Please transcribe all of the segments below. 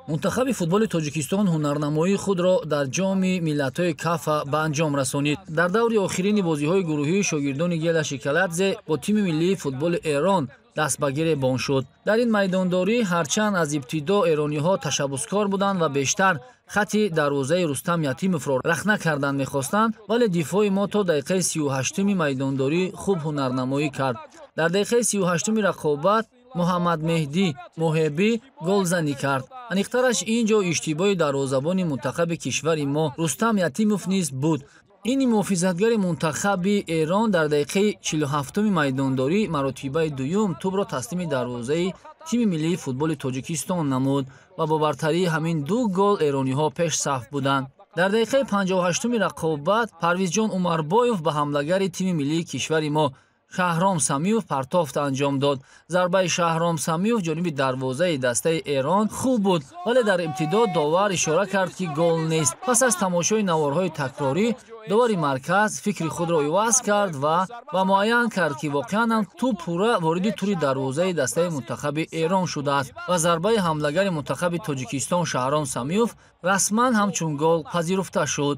Мунтахаби футболи Тоҷикистон ҳунарнамоии худро дар Ҷоми миллатҳои Кафа ба анҷом расонид. Дар даври охирини бозиҳои гурӯҳӣ шогирдони Гела Шикаладзе бо тими миллии футболи Эрон даст ба гиребон шуд. Дар ин майдондорӣ ҳарчанд аз ибтидо эрониҳо ташаббускор буданд ва бештар хати дарвозаи Рустам Ятимовро рахна кардан мехостанд, вале дифои мо то дақиқаи 38-уми майдондорӣ хуб ҳунарнамоӣ кард. Дар дақиқаи 38-уми рақобат Муҳаммадмеҳдӣ Муҳебӣ голзанӣ кард. Аниқтараш, ин ҷо иштибоҳи дарвозабони мунтахаби кишвари мо Рустам Ятимов низ буд. Ин муҳофизатгари мунтахаби Эрон дар дақиқаи 47-уми майдондорӣ маротибаи дуюм тӯбро таслими дарвозаи тими миллии футболи Тоҷикистон намуд ва бо бартарии ҳамин ду гол эрониҳо пешсаф буданд. Дар дақиқаи 58-уми рақобат Парвизҷон Умарбоев ба ҳамлагари тими миллии кишвари мо Шаҳром Самиев партофт анҷом дод. Зарбаи Шаҳром Самиев ҷониби дарвозаи дастаи Эрон хуб буд, вале дар ибтидо довар ишора кард, ки гол нест. Пас аз тамошои наворҳои такрорӣ довари марказ фикри худро иваз кард ва муайян кард, ки воқеан ҳам тӯб пурра вориди тури дарвозаи дастаи мунтахаби Эрон шудааст ва зарбаи ҳамлагари мунтахаби Тоҷикистон Шаҳром Самиев расман ҳамчун гол пазируфта шуд.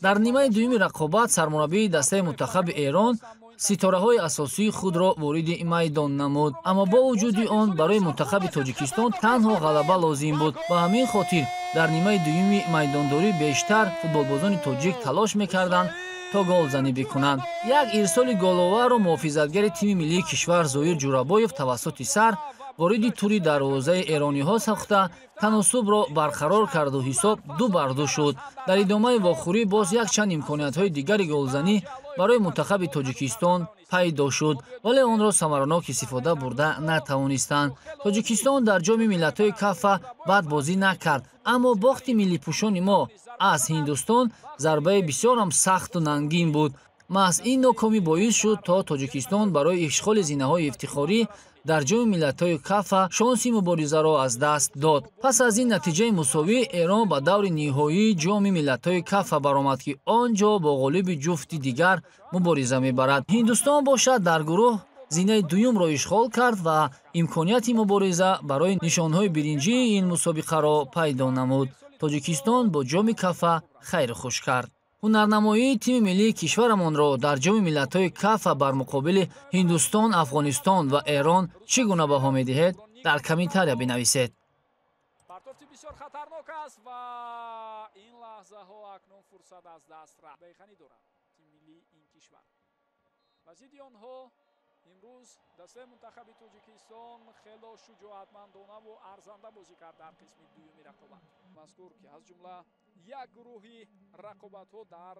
Дар нимаи дуюми рақобат сармураббии дастаи мунтахаби Эрон ситораҳои асосии худро вориди майдон намуд, аммо бо вуҷуди он барои мунтахаби Тоҷикистон танҳо ғалаба лозим буд. Ба ҳамин хотир дар нимаи дуюми майдондорӣ бештар футболбозони тоҷик талош мекарданд, то голзанӣ бикунанд. Як ирсоли головарро муҳофизатгари тими миллии кишвар Зоир Ҷурабоев тавассути сар вориди тури дарвозаи эрониҳо сохта, таносубро барқарор карду ҳисоб 2-2 шуд. Дар идомаи вохӯрӣ боз якчанд имкониятҳои дигари голзанӣ барои мунтахаби Тоҷикистон пайдо шуд, вале онро самаранок истифода бурда натавонистанд. Тоҷикистон дар Ҷоми миллатҳои Кафа бад бозӣ накард, аммо бохти миллипӯшони мо аз Ҳиндустон зарбаи бисёрам сахту нангин буд. Маҳз ин нокомӣ боис шуд, то Тоҷикистон барои ишғоли зинаҳои ифтихорӣ дар Ҷоми миллатҳои Кафа шонси муборизаро аз даст дод. Пас аз ин натиҷаи мусовӣ Эрон ба даври ниҳоии Ҷоми миллатҳои Кафа баромад, ки он ҷо бо ғолиби ҷуфти дигар мубориза мебарад. Ҳиндустон бошад, дар гурӯҳ зинаи дуюмро ишғол кард ва имконияти мубориза барои нишонҳои биринҷии ин мусобиқаро пайдо намуд. Тоҷикистон бо Ҷоми Кафа хайру хуш кард. Ҳунарнамоии тими миллии кишварамонро дар Ҷоми миллатҳои Кафа бар муқобили Ҳиндустон, Афғонистон ва Эрон чӣ гуна баҳо медиҳед? Дар комментария бинависед. Партофти бисёр хатарнок аст ва ин лаҳзаҳо акнун фурсат аз даст рафт. Баиханӣ дорад тими миллии ин кишвар ва зидди онҳо имрӯз дастаи мунтахаби Тоҷикистон хело шуҷоатмандонаву арзанда бозӣ кард дар қисми дуюми рақобат мазкур, ки аз ҷумла як гурӯҳи рақобатҳо дар